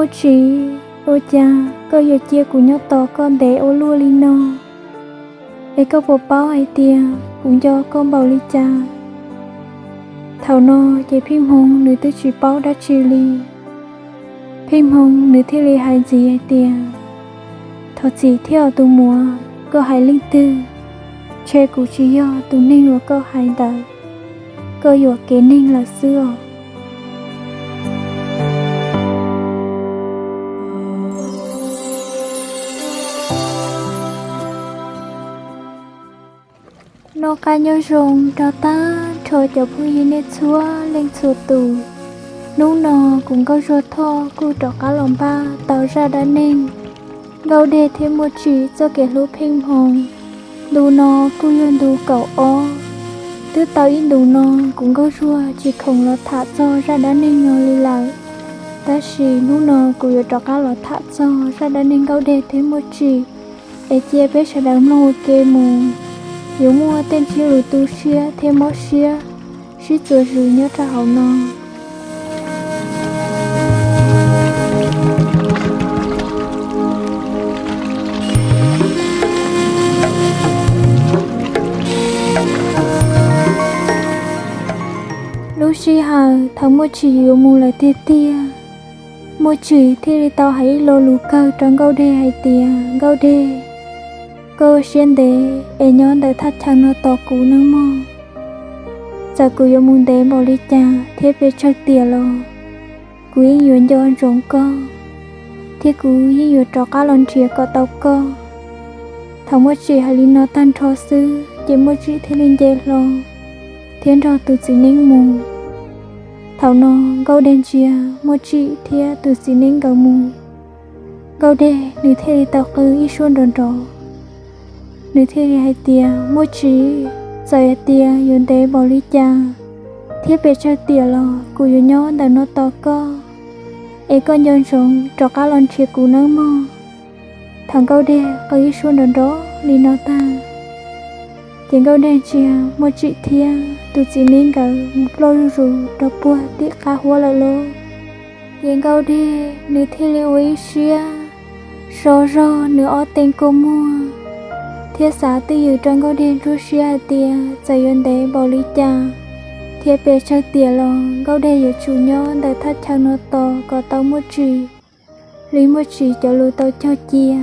Muaj Tsim, ua cas koj yuav cia kuv nyob tos koj ntev ua luaj li no? Es koj puas paub hais tias kuv nco koj npaum li cas? Thaum no ces Pheej Hmoo nws twb tsis paub dab tsi li. Pheej Hmoo nws thiaj li hais ntxiv hais tias, Thov txim thiab os tus muam, koj hais leej twg? Ntshe kuv tsis yog tus neeg uas koj hais ntawd, koj yuam kev neeg lawm xwb os. Noj qab nyob zoo rau tag nrho cov phooj ywg nej txhua leej txhua tus. Hnub no kuv Nkauj Zuag Thoj kuj rov qab los npaj tau zaj dab neeg Nkauj Dej thiab Muaj Tsim txoj kev hlub Pheej Hmoo. Ntu no kuj yog ntu kaum ob. Twb tau ib ntus no kuv Nkauj Zuag tsis khoom los tham txog zaj dab neeg no li lawm, tab sis hnub no kuv yuav rov qab los tham txog zaj dab neeg Nkauj Dej thiab Muaj Tsim, es cia peb sawv daws mloog ua ke mus. Yuav muaj tej ntsiab lus tu siab thiab mob siab, sib txuas zws nyob rau hauv no. Lub sij hawm thaum Muaj Tsim yuav mus lawm tiag tiag, Muaj Tsim thiaj li tau hais ib lo lus kawg rau Nkauj Dej hais tias, Nkauj Dej, koj ua siab ntev es nyob ntawm thaj chaw no tos kuv nawb mog. Txawm kuv yuav mus ntev npaum li cas thiab pes tsawg tiam los, kuv yeej yuav nco ntsoov koj, thiab kuv yeej yuav rov qab los nrhiav kom tau koj. Thaum Muaj Tsim hais li no tag nrho xwb ces Muaj Tsim thiaj li nce hlo thiab nrog tus txiv neeb mus. Thaum no Nkauj Dej ntsia Muaj Tsim thiab tus txiv neeb nkawd mus, Nkauj Dej nws thiaj li tau qw ib suab nrov nrov. Nws thiaj li hais tias, Muaj Tsim, txawm hais tias yuav ntev npaum li cas thiab pes tsawg tiam los kuv yuav nyob ntawm no tos koj, es koj nco ntsoov rov qab los nrhiav kuv nawb mog. Thaum Nkauj Dej qw ib suab nrov nrov li no tag, ces Nkauj Dej ntsia Muaj Tsim thiab tus txiv neeb nkawd mus ploj zuj zus rau puag tim qab huab lawm lauj. Ces Nkauj Dej nws thiaj li ua ib siab so zog nws ob tee kua muag, thiab xav twj ywm rau Nkauj Dej ntsuab siab hais tias txawm yuav ntev npaum li cas thiab pes tsawg tiam los Nkauj Dej yuav tsum nyob ntawm thaj chaw no tos kom tau Muaj Tsim, li Muaj Tsim cov lus tau cog cia.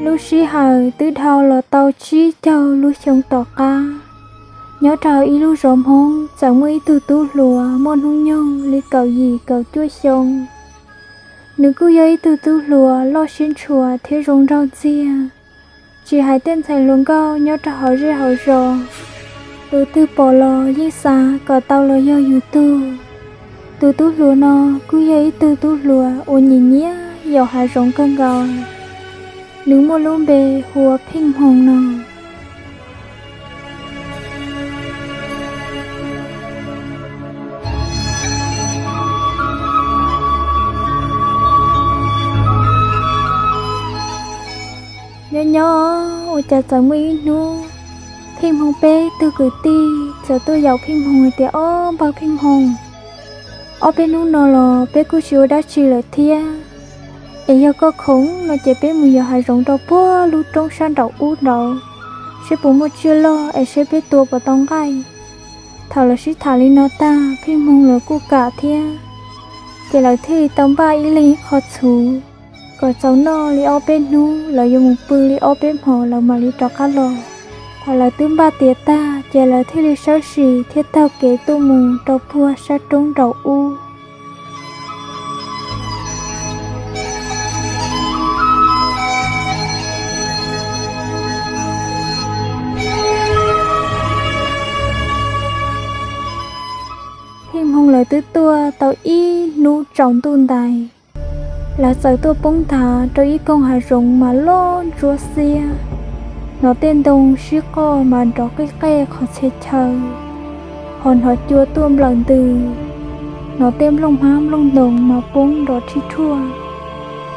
Lub sij hawm twb dhau los tau tsib caug lub xyoo tom qab, nyob rau ib lub zos Hmoob txawm muaj ib tug tub hluas muaj hnub nyoog li kaum yim kaum cuaj xyoo. Nws kuj yog ib tug tub hluas loj siab ntshua thiab zoo nraug ntxiag. Tsis hais tej ntxhais hluas nkauj nyob rau hauv zej hauv zos, tus twg pom los yeej xav kom tau los yog yus tug. Tus tub hluas no kuj yog ib tug tub hluas uas nyiam nyiam yaum hav zoov kawg nkaus. Nws muaj lub npe hu ua Pheej Hmoo no. Nyob nyob ua cas txawm muaj ib hnub, Pheej Hmoo peb tug kwv tij txawm tuaj yaum Pheej Hmoo hais tias, Ob npawg Pheej Hmoo, ob peb hnub no los peb kuj tsis ua dab tsi lawm thiab. Es yog koj khoom no ces peb mus yos hav zoov rau puag lub roob sab nraum ub nraud, seb puas muaj tsiaj loj es seb peb tua puas tau nqaij. Thaum lawv sib tham li no tag, Pheej Hmoo los kuj kam thiab. Ces lawv thiaj li tau npaj ib leeg ib qho txhuv, kom txaus noj li ob peb hnub, lawv yuav mus pw li ob peb hmo lawv mam li rov qab los. Thaum lawv twb npaj tiav tag, ces lawv thiaj li sawb sim thiab taug kev tuaj mus rau puag sab roob nraum ub. Pheej Hmoo lawv twb tuaj tau ib hnub tsaus ntuj ntais, lawv txawm tuaj poob nthav rau ib koog hav zoov mas loj ntsuab xiab. Hnov tej ntoo sib qoj mas nrov qij qej qhov txhia chaw, ho hnov cua tuaj nplawm ntws. Hnov tej nplooj hmab nplooj ntoos mas poob nrov rhij rhuaj.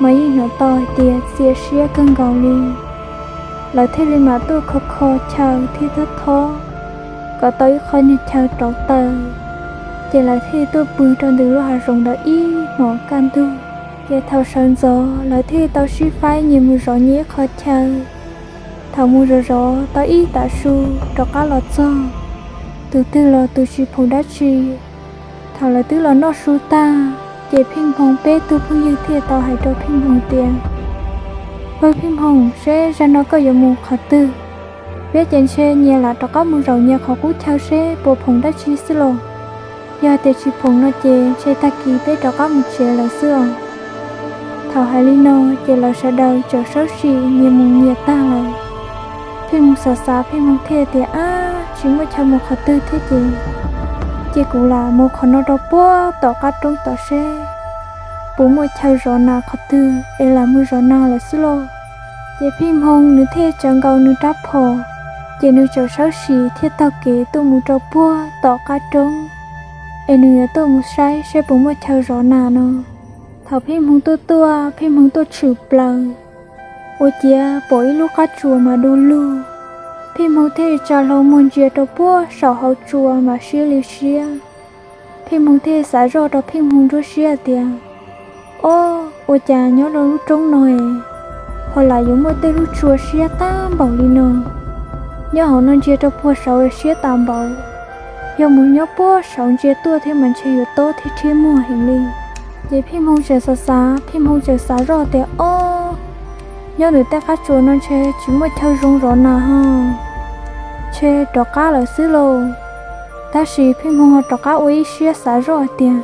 mas yeej hnov tau hais tias txias siab kawg nkaus li. Lawv thiaj li mam tuaj kho kho chaw thiab thob thob kom tau ib qho niag chaw rauv taws, ces lawv thiaj li tuaj pw rau ntawm lub hav zoov ntawd ib hmos kaj ntug. Ces thaum sawv ntxov lawv thiaj li tau sib faib nyias mus zov nyias ib qho chaw. Thaum mus zov zov tau ib tav su rov qab los txog, tus twg los tus tsis phoom dab tsi. Thaum lawv twb los noj su tag, ces Pheej Hmoo peb tug phooj ywg thiaj tau hais rau Pheej Hmoo tias, Pawg Pheej Hmoo, seb zaum no koj yuav mus qhov twg? Peb ces ntshe nyias lam rov qab mus zaum nyias qhov qub chaw seb puas phoom dab tsi xwb los. Yog hais tias tsis phoom no ces ntshe tag kis peb rov qab mus tsev lawm xwb os. Thaum hais li no, ces lawv sawv daws txawm sawv tsees nyias mus nyias tag lawm. Pheej Hmoo xav xav, Pheej Hmoo thiaj tias, Ab, tsis muaj chaw mus qhov twg thiab ces, ces kuv lam mus qhov no rau puag tom qab roob tom seb puas muaj chaw zov nas qhov twg es lam mus zov nas lawm xwb lauj. Ces Pheej Hmoo nws thiaj tsawv nkaus nws rab phom, ces nws txawm sawv tsees thiaj taug kev tuaj mus rau puag tom qab roob, es nws yuav tuaj mus saib seb puas muaj chaw zov nas no. Thaum Pheej Hmoo tuaj tuaj, Pheej Hmoo tuaj tshwm plaws, ua ciav pom ib lub qab tsuas mas du lug. Pheej Hmoo thiaj li tsa hlo muag ntsia rau puag saum hauv tsua mas siab li siab. Pheej Hmoo thiaj xav zoj rau Pheej Hmoo nruab siab tias, Ob, ua cas nyob rau lub roob no es ho lam yuav muaj tej lub tsua siab tag npaum li no? Nyob hauv no ntsia rau puag saud siab tas npaum, yog mus nyob puag saud ntsia tuaj thiab mas ntshe yuav tob thiab rhiab muag heev li. Ces Pheej Hmoo txawm xav xav, Pheej Hmoo txawm xav zoj tias, Ob, nyob ntawm tej qab tsuas no ntshe tsis muaj chaw zoo zov nas ho, ntshe rov qab lawm xwb lauj. Tab sis Pheej Hmoo ho rov qab ua ib siab xav zoj hais tias,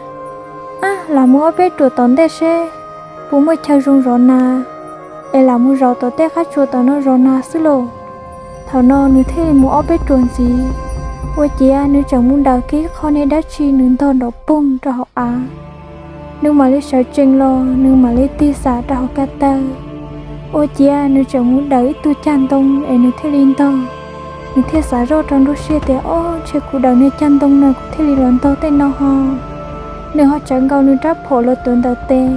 Ab, lam mus ob peb ruam tom ntej seb puas muaj chaw zoo zov nas, es lam mus zaum tom tej qab tsuas tom no zov nas xwb lauj. Thaum no nws thiaj li mus ob peb ruam ntxiv, ua ciav nws txawm mus daws kiag qho niag dab tsi nws ntog nrov poog rau hauv av. Nws mam li sawv tsees los nws mam li tig xam rau hauv ko taw, ua ciav nws txawm mus daws ib tug cag ntoo es nws thiaj li ntog. Nws thiaj xav zoj rau nruab siab tias, Ob, ntshe kuv daws niag cag ntoo no kuv thiaj li los ntog tej no ho. Nws ho tsawv nkaus nws rab phom los tuav ntawm tes,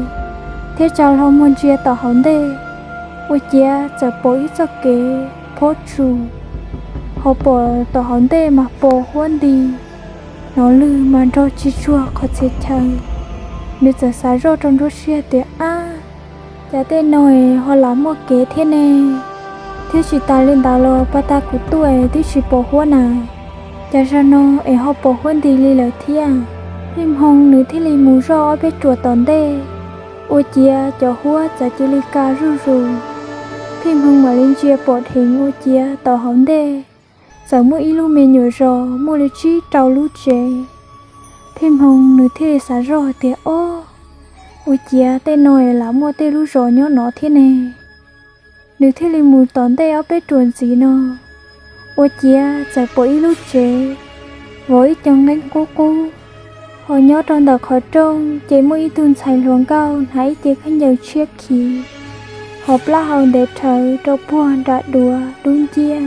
thiab tsa hlo muag ntsia tom hauv ntej, ua ciav txawm pom ib txoj kev phob tsus, ho pom tom hauv ntej mas pos huab nti, hnov lwg mas nrog tsis tsuag qhov txhia chaw. Nws txawm xav zoj rau nruab siab tias, Ab, cas tej no es ho lam muaj kev thiab ne? Thiab tsis tas li ntawd los pas tas kuv tuaj es twb tsis pom huab na, cas zaum no es ho pos huab nti li lawm thiab? Pheej Hmoo nws thiaj li mus zoj ob peb ruam tom ntej, ua ciav cov huab txawm cia li ka zuj zus. Pheej Hmoo mam li ntsia pom dheev ua ciav tom hauv ntej txawm muaj ib lub me nyuam zos muaj li tsib rau lub tsev. Pheej Hmoo nws thiaj li xav zoj tias, Ob, ua ciav tej no es lam muaj tej lub zos nyob no thiab ne. Nws thiaj li mus tom ntej ob peb ruam ntxiv no, ua ciav txawm pom ib lub tsev vov ib co nqeeb qub qub. Ho nyob rau ntawm qhov rooj ces muaj ib tug ntxhais hluas nkauj hnav ib ce khaub ncaws tshiab khiv, ho plaub hau ntev rhawv rau puag nram duav dub nciab.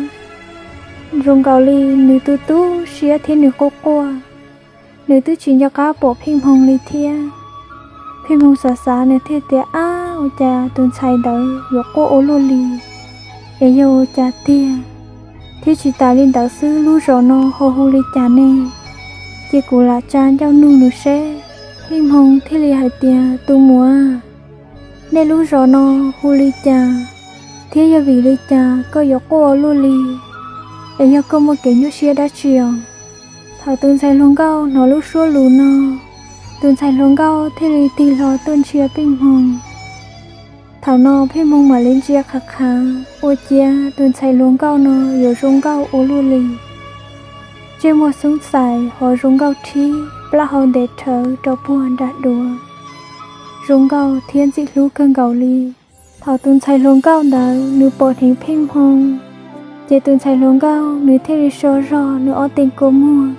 Zoo nkaus li nws tu tu siab thiab nws quaj quaj, nws twb tsis nco qab pom Pheej Hmoo li thiab. Pheej Hmoo xav xav nws thiaj tias, Ab, ua cas tus ntxhais ntawd yuav quaj ua luaj li? Es yog ua cas tiag? Thiab tsis tas li ntawd xwb, lub zos no ho hu li cas ne? Cia kuv lam tsa ncauj nug nws seb. Pheej Hmoo thiaj li hais tias, Tus muam, nej lub zos no hu li cas, thiab yog vim li cas koj yuav quaj ua luaj li? Es yog koj muaj kev nyuaj siab dab tsi os? Thaum tus ntxhais hluas nkauj hnov lub suab lus no, tus ntxhais hluas nkauj thiaj li tig hlo tuaj ntsia Pheej Hmoo. Thaum no Pheej Hmoo mam li ntsia qhav qhav, ua ciav tus ntxhais hluas nkauj no yuav zoo nkauj ua luaj li. Ntsej muag xoob xais ho zoo nkauj rhib, plaub hau ntev rhawv rau puag nram duav, zoo nkauj thiab ntxim hlub kawg nkaus li. Thaum tus ntxhais hluas nkauj ntawd nws pom dheev Pheej Hmoo, ces tus ntxhais hluas nkauj nws thiaj li so zog nws ob teg kua muag,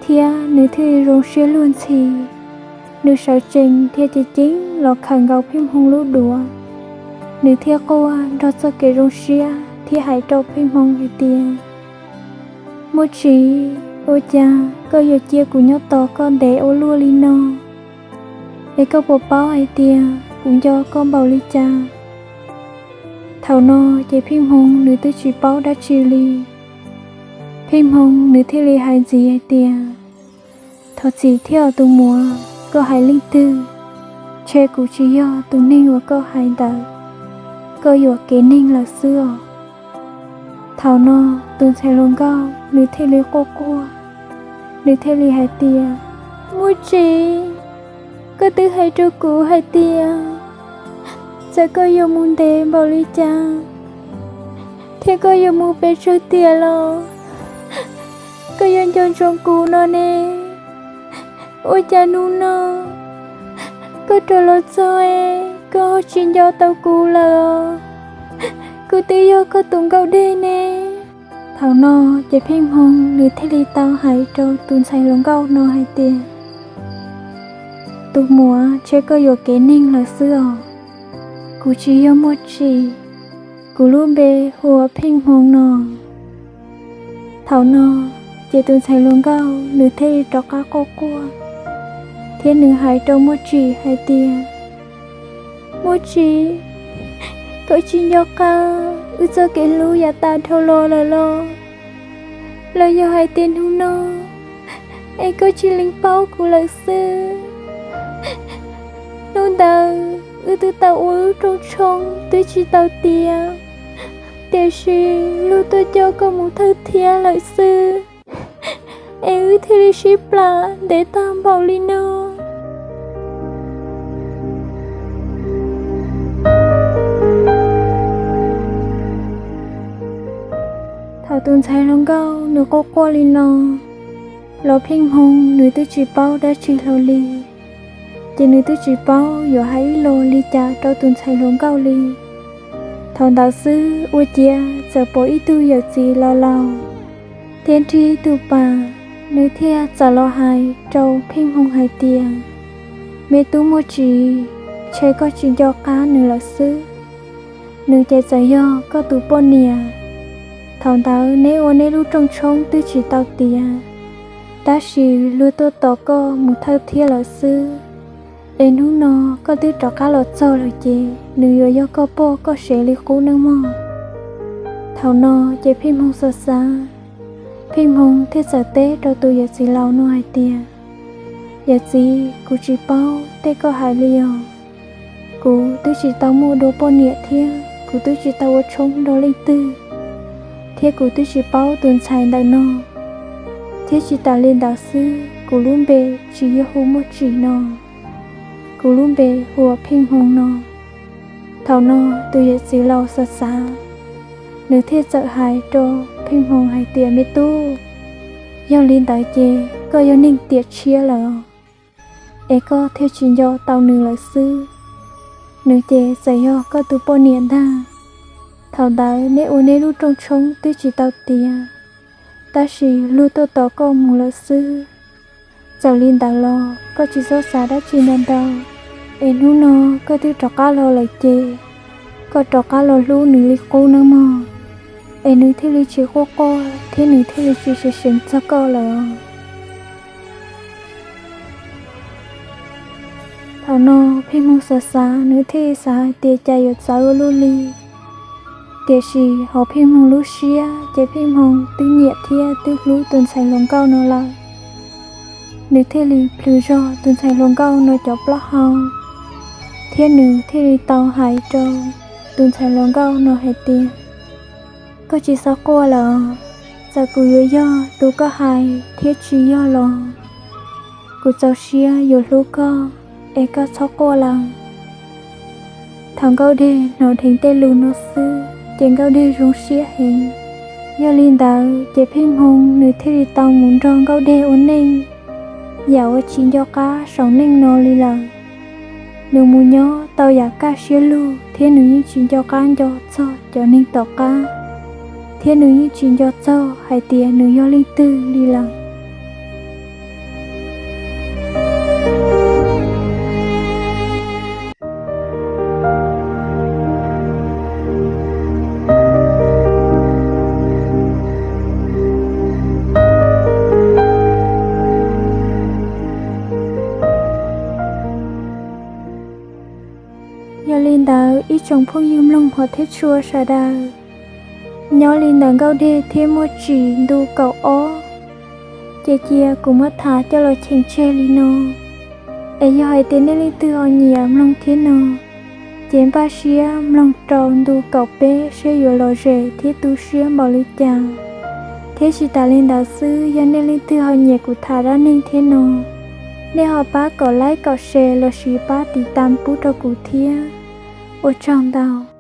thiab nws thiaj li zoo siab luag ntxhi. Nws sawv tsees thiab ceev ceev los khawm nkaus Pheej Hmoo lub duav, nws thiaj quaj nrog txoj kev zoo siab thiab hais rau Pheej Hmoo hais tias, Muaj tsis, ua cas koj yuav cia kuv nyob tos koj ntev ua luaj li no? Es koj puas paub hais tias kuv nco koj npaum li cas. Thaum no ces Pheej Hmoo nws twb tsis paub dab tsi li. Pheej Hmoo nws thiaj li hais ntxiv hais tias, thov txim thiab os tus muam, koj hais leej twg, ntshe kuv tsis yog tus neeg uas koj hais ntawd, koj yuam kev neeg lawm xwb os. Thaum no tus ntxhais hluas nkauj nws thiaj li quaj quaj, nws thiaj li hais tias, Muaj Tsim, koj twb hais rau kuv hais tias txawm koj yuav mus ntev npaum li cas thiab koj yuav mus pes tsawg tiam los koj yuav nco ntsoov kuv no ne. Ua cas hnub no koj rov los txog es koj ho tsis nco tau kuv lawm? Kuv twb yog koj tus nkauj dej ne. Thaum no ces Pheej Hmoo nws thiaj li tau hais rau tus ntxhais hluas nkauj no hais tias, tus muam, ntshe koj yuam kev neeg lawm xwb os. Kuv tsis yog Muaj Tsim, kuv lub npe hu ua Pheej Hmoo no. Thaum no ces tus ntxhais hluas nkauj nws thiaj li rov qab quaj quaj thiab nws hais rau Muaj Tsim hais tias, Muaj Tsim, koj tsis nco qab wb txoj kev hlub yav tas dhau los lawm los? Los yog hais tias hnub no es koj cia li paub kuv lawm xwb? Hnub ntawd wb twb tau ua lub rooj tshoob twb tsis tau tiav, tiam sis luag tuaj coj koj mus thawj thiab lawm xwb, es wb thiaj li sib plam ntev tag npaum li no. Thaum tus ntxhais hluas nkauj nws quaj quaj li no los Pheej Hmoo nws twb tsis paub dab tsi hlo li, ces nws twb tsis paub yuav hais ib los li cas rau tus ntxhais hluas nkauj li. Thaum ntawd xwb ua ciav txawm pom ib tug yawm txiv laus laus thiab nrig ib tug pas, nws thiaj txawm los hais rau Pheej Hmoo hais tias, me tub Muaj Tsim, ntshe koj tsis nco qab nws lawm xwb. Nws ces txawm yog koj tus poj niam. Thaum ntawd neb ua neb lub rooj tshoob twb tsis tau tiav, tab sis luag tuaj tos koj mus thawj thiab lawm xwb. Es hnub no koj twb rov qab los txog lawm ces nws yuav yog koj pog koj sev li qub nawb mog. Thaum no ces Pheej Hmoo xav xav, Pheej Hmoo thiaj txawm teb rau tus yawm txiv laus no hais tias, yawm txiv, kuv tsis paub tej koj hais li os. Kuv twb tsis tau muaj dua poj niam thiab kuv twb tsis tau ua tshoob nrog leej twg, thiab kuv twb tsis paub tus ntxhais ntawm no. Thiab tsis tas li ntawd xwb, kuv lub npe tsis yog hu Muaj Tsim no, kuv lub npe hu ua Pheej Hmoo no. Thaum no tus yawm txiv laus xav xav, nws thiaj txawm hais rau Pheej Hmoo hais tias, me tub, yog li ntawd ces koj yog neeg tiam tshiab lawm, es koj thiaj tsis nco tau nws lawm xwb. Nws ces txawm yog koj tus poj niam ntag. Thaum ntawd neb ua neb lub rooj tshoob twb tsis tau tiav, tab sis luag tuaj tos koj mus lawm xwb. Txawm li ntawd los koj tsis txhob xav dab tsi ntau ntau, es hnub no koj twb rov qab los lawm ces koj rov qab los hlub nws li qub nawb mog, es nws thiaj li tsis quaj quaj thiab nws thiaj li tsis seev seev txog koj lawm. Thaum no Pheej Hmoo xav xav, nws thiaj li xav hais tias cas yuav txawv ua luaj li. Tiam sis hauv Pheej Hmoo lub siab ces Pheej Hmoo twb nyiam thiab twb hlub tus ntxhais hluas nkauj no lawm. Nws thiaj li plhws zog tus ntxhais hluas nkauj no cov plaub hau, thiab nws thiaj li tau hais rau tus ntxhais hluas nkauj no hais tias, koj tsis txhob quaj lawm, txawm kuv yuav yog tus koj hais thiab tsis yog los kuv txaus siab yuav hlub koj, es koj txhob quaj lawm. Thaum Nkauj Dej hnov dheev tej lus no xwb ces Nkauj Dej zoo siab heev. Yog li ntawd ces Pheej Hmoo nws thiaj li tau mus nrog Nkauj Dej ua neej, yam uas tsis nco qab saum neej no li lawm. Nws mus nyob tau yam kaj siab lug thiab nws yeej tsis nco qab nco txog cov neeg tom qab, thiab nws yeej tsis nco txog hais tias nws yog leej twg li lawm. Ib tsoom phooj ywg mloog hmov thiab tshua sawv daws, nyob li ntawm Nkauj Dej thiab Muaj Tsim ntu kaum ob, ces cia kuv muab tham coj los cheem tseg li no. Es yog hais tias nej leej twg ho nyiam mloog thiab no, ces npaj siab mloog rau ntu kaum peb seb yuav lom zem thiab tu siab npaum li cas. Thiab tsis tas li ntawd xwb, yog nej leej twg ho nyiam kuv tham dab neeg thiab no, nej ho pab kom like kom share lossis pab tiv tam pub rau kuv thiab. Ua tsaug ntau.